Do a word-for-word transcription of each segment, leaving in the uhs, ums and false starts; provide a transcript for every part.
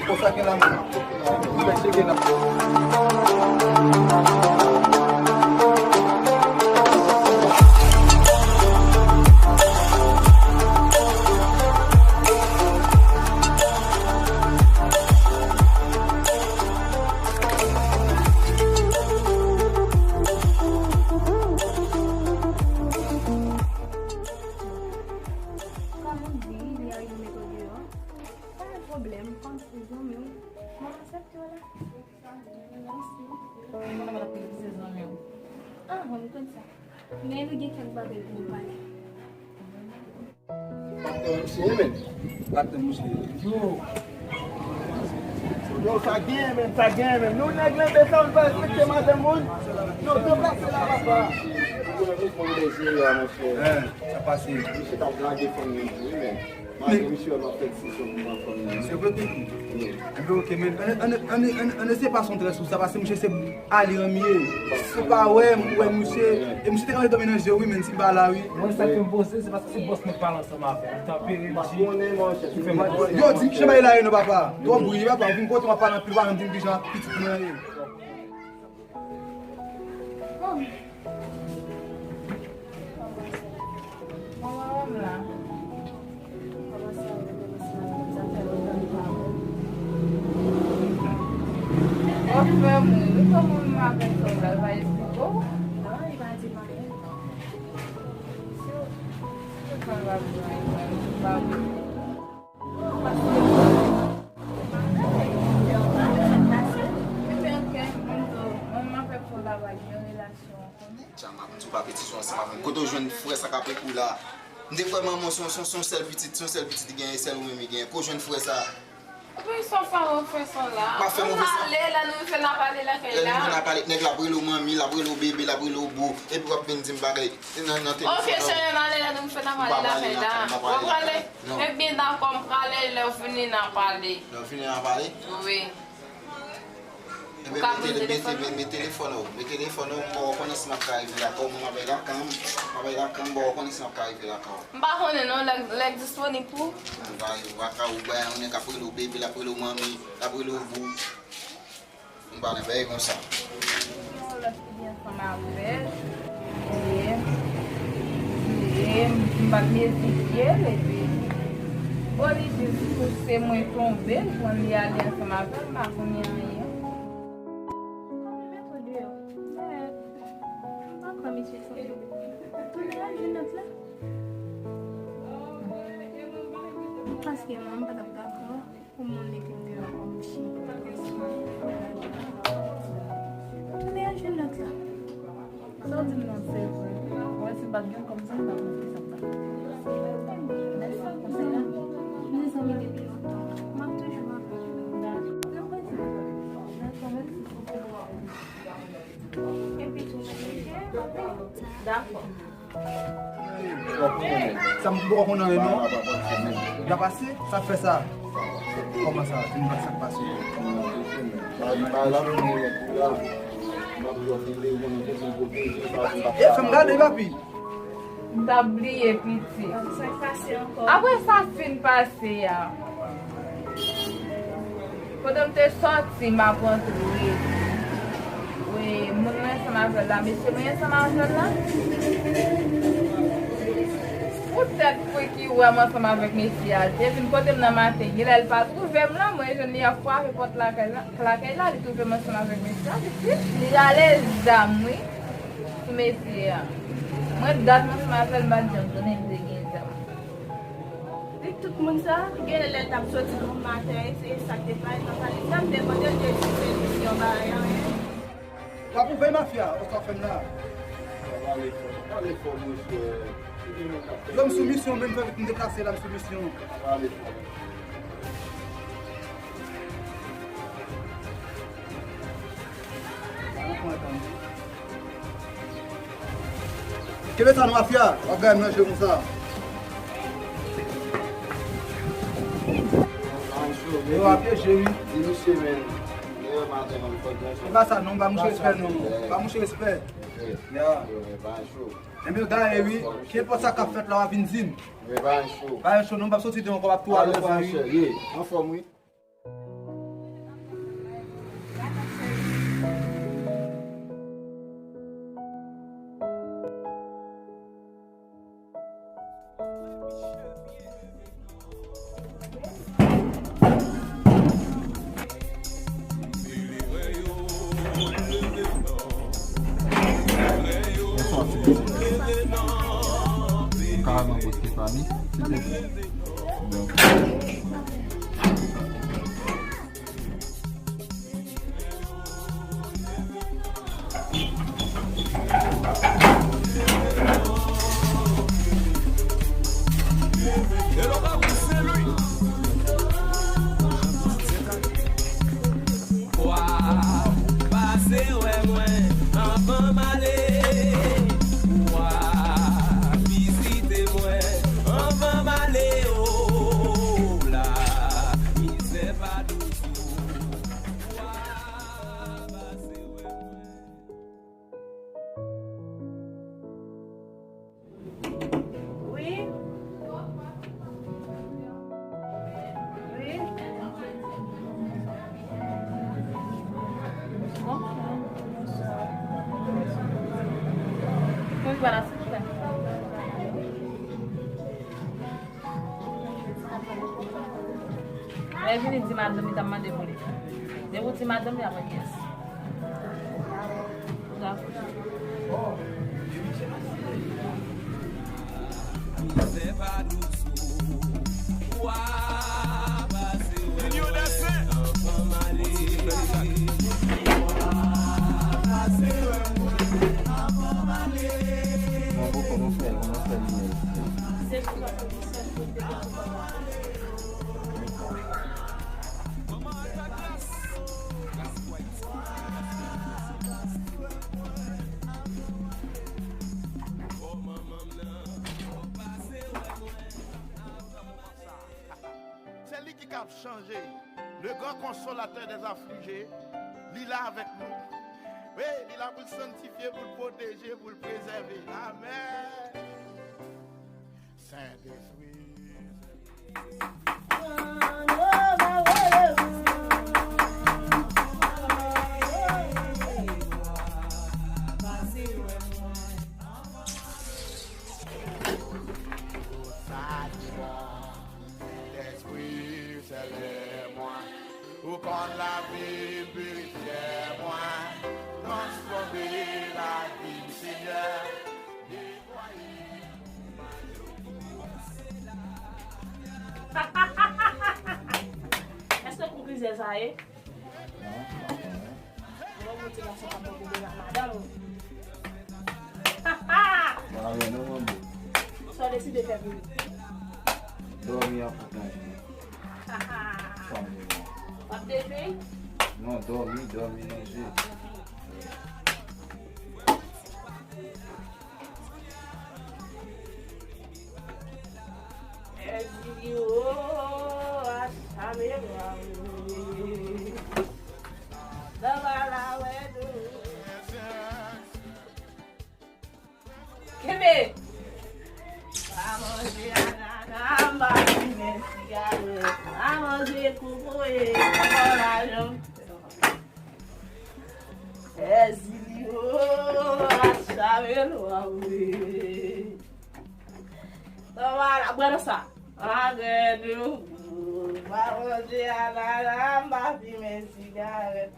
Konsa gen la menm. Mwen cheke la. Kòm ou di, li a yo met ou deyò. Pa gen pwoblèm, panse zanmi w. Mwen aksepte w la. Mèsi. Mwen konn w ap pile pise zanmi w. Ah, mwen konn sa. Men nou gen kèk bagay pou nou pale. Yo. Yo, sa gen menm, sa gen menm. Nou nèg lenbe sa, nou pa respekte madanm moun. Yo, deplase la, papa. Sa pase. Misye t ap lage fanm nan tou, wi, men. Malgre misye wè m ap fè eksepsyon pou m pran fanm nan, wi. Se vre tou. Wi. Enben, oke, men, ann, ann, ann, ann, ann eseye pase yon trè sou sa, paske misye se Aliran m ye. Si w pa wè m, ou wè misye. E misye te ka mete menaj yo, wi, men si m pa la, wi. Mwen, sa k fè m poze, se paske se bòs mwen k pale ansanm avè l. Li tanpere, misye. Li fè m poze. Yo, di m kijan bagay la ye non, papa. Twòp bri, papa. Ou vin kote m ap pale anpil, ou pa menm di m kijan pitit mwen ye. Bon. Bon, mwen menm la. Ou ap fè m ri wi, kòman m avèk sa w la, l pa esplike w? Non, li pa di m anyen. Se kòman l ap jwenn mwen, m pa wi. Paske, mwen menm avèk sa w la pa gen relasyon. Dja m ap di w pa peti sou ansanm avè m. Kote w jwenn frè sa k ap ekou la? M te kwè manman w se yon, se yon, se yon sèl pitit, se yon sèl pitit li genyen, sèl ou menm li genyen. Kote w jwenn frè sa? Epi sa w fè move san la. Pa fè move san. Nou ale la, nou rive n ap ale lakay la. Lè nou rive n ap ale, nèg la ap rele w manmi, l ap rele w bebe, l ap rele w boo. Epi w ap vin di m bagay nan, nan telefòn. Oke, cheri, n ale la, nou rive n ap ale lakay la. M pa prale. Ebyen, dakò, m prale, lè w vini, n ap ale. Lè w vini, n ap ale? Wi. Ebyen, mete, mete, mete telefòn ou. Mete telefòn ou, m ba w konnen si m ap ka rive lakay ou, mwen m ap bay lakan m, m ap bay lakan m, m ba w konnen si m ap ka rive lakay ou. M pa konnen non, lè, lè disponib pou. Ou pa, ou pa ka, ou bay yon nèg ap rele w bebe, l ap rele w manmi, l ap rele w boo. M pa nan bagay konsa. Yon lòt ki byen ansanm avè l. E, e, m pa t mezifye l, epi, bon, li jis pouse mwen tonbe, l pran li ale ansanm avè l, m pa konnen anyen. Kòman l mete w deyò? Men, m pa kwè misye sanble. Tounen al jwenn lòt la. Paske mwen, m pa t ap dakò. Pou moun mete m deyò kòm chyen. Tounen al jwenn lòt la. Sa w di m nan se vre. Mwen si m pa t gen kòb sa m pa konn ki sa m ta fè. Mèsi pou konsèy la. Mezanmi depi lontan. M ap toujou avè w. Dakò, mèsi. Epi tou, dakò. Sa m poko konn anyen non. Byen pase, sa k fè sa? Kòman sa? Di m sa k pase. E fè m gade, papi. M t ap bliye pitit. Apre sa fin pase a. Kote m te sòti, m ap rantre. Wi, moun mwen ansanm avè l la, mesye mwen ansanm avè l la. Poutèt fwi ki wè m ansanm avèk mesye a, li te vin kote m nan maten, genlè l pa twouve m la, mwen jwenn li ap frape pòt lakay la, lakay la, li twouve m ansanm avèk mesye a, pitit. Li rale zam, wi, sou mesye a. Mwen, dat m ansanm avè l, m pa t janm konnen li te gen zam. Li tout moun sa, genlè lè l t ap soti bonmaten, e se sa k te pale, nan pale sa, m te mande l, te di se li ki yon bagay anyen. W ap ouvè mafya, ou sa fè m la? Pale fò, pale fò, monchè. Yo, m sou misyon, menm fè m deplase la, m sou misyon. Pale fò. Kenbe sa non mafya, w ap gade manje konsa. Yo ap pyeje wi. E pa sa non, ba mouche respè non. Ba mouche respè. Ya. Enben gade wi, kenpòt sa k ap fèt la w a vin di m. Ba cho non, m p ap soti deyò ankò, m ap tou ale ankò wi. Anfòm wi. Bonswa, ti mesye. Ou ka al nan bò Stefani, silvouplè? Wa pase wè mwen anvan m ale. Wa vizite mwen anvan m ale. O la, mizè pa dous. Wa pase wè mwen. Wi. Wi. Bon. Wi, vwala, silvouplè. Lè vini di madanm li t ap mande pou li. Depi w di madanm li ap wè yes. Ou dakò. Se li ki kab chanje. Le grand consolateur des affligés, li la avèk nou. Wi, li la pou l sanktifye, pou l pwoteje, pou l prezève. Amèn. Sentespri. Sentespri, sele mwen. Ou konn lavi m, pirifye mwen. Transfòme lavi m, Senyè. Èske koukrizè sa ye? Non, non, non. Bon, bon, ti gason k ap bò kote la, madanm ou. Sa w deside fè pou li? Dòmi an pou manje. Fanmi mwen. W ap depi? Non, dòmi, dòmi, manje. Kenbe! Pa manje anana, m pa fimen sigarèt. Pa manje kokoye, kòkò lajan. Èzilyo, a chame lwa, wi. Toma la, bwè nan sa. Agrè de ou, pa manje anana, m pa fimen sigarèt.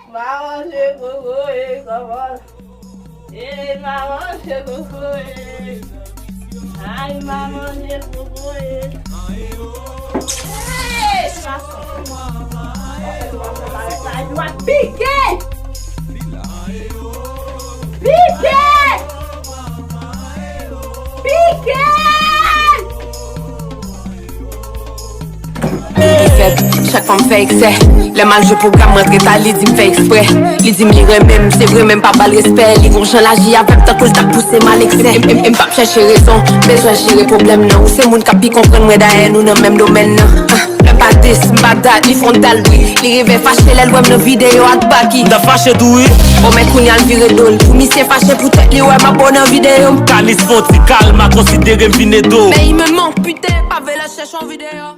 M pa manje kokoye, kòman? E, m pa manje kokoye. Ay, m pa manje kokoye. Hey, sa, sa, sa, sa, sa, sa, sa, sa, pike! Pike! Pike! Li fèb, chak fwa m fè eksè. Lè m al jwe pwogram, m rantre ta, li di m fè eksprè. Li di m li renmen m, se vre, men m pa ba l respè. Li gon jan l aji avè m, tankou l t ap pouse m al eksè. M, m, m p ap chèche rezon, bezwen jere pwoblèm nan. Ou se moun k ap pi konprann mwen, dayè nou nan menm domèn nan. Ah, lè m pa dis, m pa dat, li fè yon dal bri. Li rive fache lè l wè m nan videyo ak Baky. M ta fache tou wi. O, men kounye a l vire do l. Pou misye fache poutèt li wè m ap bo nan videyo m. Kanis fè yon ti kalma, konsidere m vin ede w. Men li menm yon piten, pa vle l al chèche yon videyo.